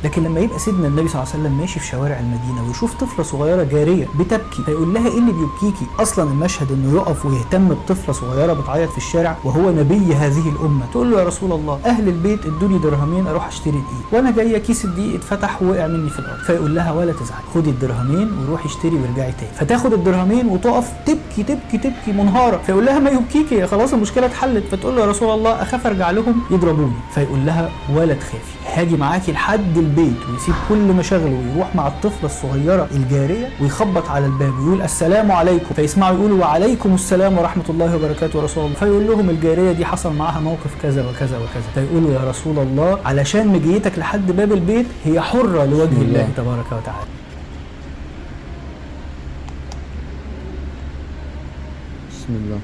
لكن لما يبقى سيدنا النبي صلى الله عليه وسلم ماشي في شوارع المدينة ويشوف طفله صغيرة جارية بتبكي، فيقول لها ايه اللي بيبكيكي؟ اصلا المشهد انه يقف ويهتم بطفله صغيرة بتعيط في الشارع وهو نبي هذه الامه، تقول له يا رسول الله اهل البيت ادوني درهمين اروح اشتري دقيق، وانا جاية كيس الدقيق اتفتح ووقع مني في الارض. فيقول لها ولا تزعلي، خدي الدرهمين وروحي اشتري وارجعي تاني. فتاخد الدرهمين وتقف تبكي تبكي تبكي منهاره. فيقول لها ما يبكيكي، خلاص المشكلة اتحلت. فتقول له يا رسول الله اخاف ارجع لهم يضربوني. فيقول لها ولا تخافي، هاجي معاكي لحد البيت، ويسيب كل مشاغله ويروح مع الطفلة الصغيرة الجارية ويخبط على الباب ويقول السلام عليكم، فيسمعوا يقولوا وعليكم السلام ورحمة الله وبركاته يا رسول الله. فيقول لهم الجارية دي حصل معاها موقف كذا وكذا وكذا. فيقولوا يا رسول الله علشان مجيتك لحد باب البيت هي حره لوجه الله تبارك وتعالى. بسم الله.